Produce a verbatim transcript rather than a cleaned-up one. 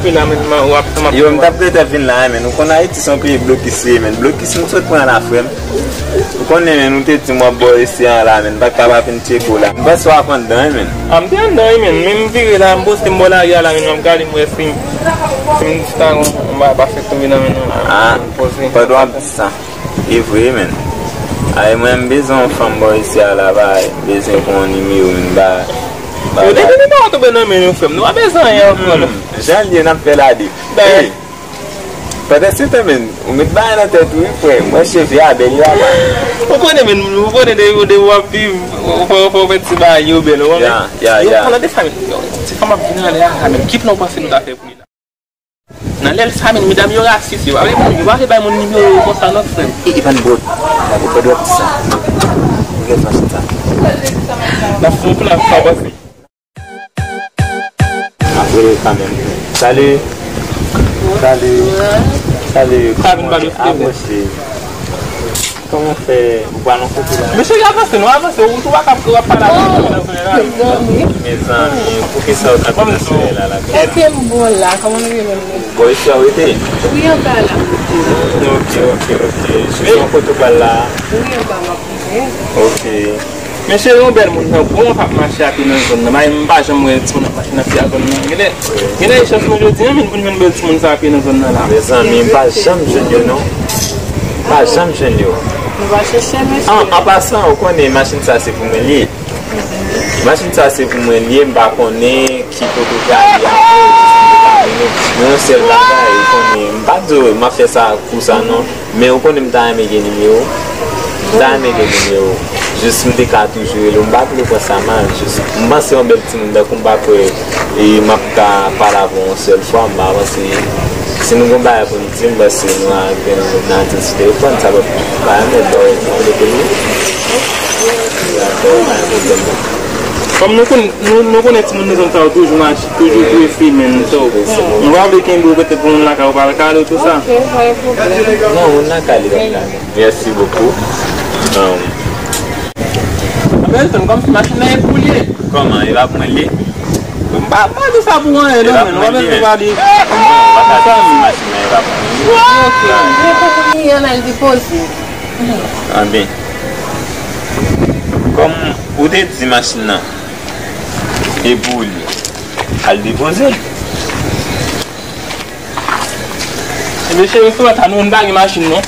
Yo, m t ap rete vin la, men ou konn Ayiti se yon peyi blokis li ye, men blokis m sot pran la, frè m. Ou konnen, men ou te di m w ap bò isi a la, men m pa t ka pa vin tcheke w la. M panse w ap anndan, men. A, m te anndan, men, men m vire la, m poze m bò lari a la, men m ap gade, m wè si, si m di ta yon, yon bagay pa fèk tonbe nan men nou la. Ah, m poze. Pandan w ap di sa. E vre, men. Ay, mwen, m bezwen yon fanm bò isi a la, bay. M bezwen pran yon nimewo, men, ba. Yo depi nou pa tonbe nan men nou, frè m, nou pa bezwen anyen ankò, non. Hmm, jan l ye, n ap fè la de. Bay. Ey, pandan se tan, men, ou met bagay nan tèt ou, wi, frè. Mwen, cheve a bèl, yo, apa. Ou konnen, men, ou konnen de, de w ap viv, ou fè, ou fè, ou fè ti bagay, yo bèl, ou konnen. Ya, ya, ya. Yo, konnen de fanmi, yo, ti fanm ap vin anlè a, men, ki plan w panse nou ta fè pou li la? Nan lè l sa, men, medam yo rasis, yo pa vle, yo pa vle bay moun nimewo yo konsa, non, frè m. E, e pa n bòt. Gade, pa dwòt sa. Ou gen machin sa. N ap fè yon plan, sa pase. Apre kanmenm. Salut. Salut. Salut. Sa vin pa de frè. Kòman w fè? Ou pral yon kote la? Mesye, avanse, nou avanse. Ou tou pa ka, w ap pale avèk mwen nan solèy la. Mezanmi, poukisa w t ap nan solèy la, la? Èske m bon la? Kòman nou ye menm? Bon, isi a w rete? Wi, anba la. Ok, ok, ok. Jis yon kote w pral la? Wi, anba m ap rive. Ok. Men cheri, yon bèl moun nan bon ap mache a pye nan zòn nan. Bay, m pa janm wè timoun ap mache nan pye a zòn nan. Genlè, genlè e chans nou jodi a, men pou n jwenn bèl timoun sa a pye nan zòn nan la. Mezanmi, m pa janm jwenn yo, non. M pa janm jwenn yo. Nou va chèche, mesye. An, an pasan, ou konnen machin sa se pou mwen li ye. Machin sa se pou mwen li ye, m pa konnen ki kote w prale apre, jis pou yo ka mennen. Men yon sèl bagay, ou konnen, m pa di w m ap fè sa pou sa non, men ou konnen m ta renmen gen nimewo w, m ta renmen gen nimewo w, jis m te ka toujou rele w, m pa vle pran sa mal, jis m panse yon bèl timoun tankou w m pa kwè e m ap ka pale avè w yon sèl fwa, m pa panse si nou gen yon bagay pou n di, m panse nou a gen nan di sou telefòn, sa p ap pa remèt ba w yon de peyi. Kòm nou konn, nou, nou konnen timoun nan zòn sa yo toujou mache, toujou prese, men, so, nou pa vle kenbe w petèt pou moun lakay ou pa lakay ou tou sa. Ok, pa gen pwoblèm. Non, moun lakay li pa lakay. Merci beaucoup. Um, Benson, kòmsi machin nan e pou li ye. Kòman, e pa pou mwen li ye? M pa, pa di sa pou anyen, non, men, ou pa bezwen pa di. Non, ou pa ka di si machin nan e pa pou mwen li ye. Ok. Li an al depoze. Anben, kòm ou te di machin nan e pou ou li ye, al depoze l. Ebyen, cheri, sou wè sa, nou menm pa gen machin, non.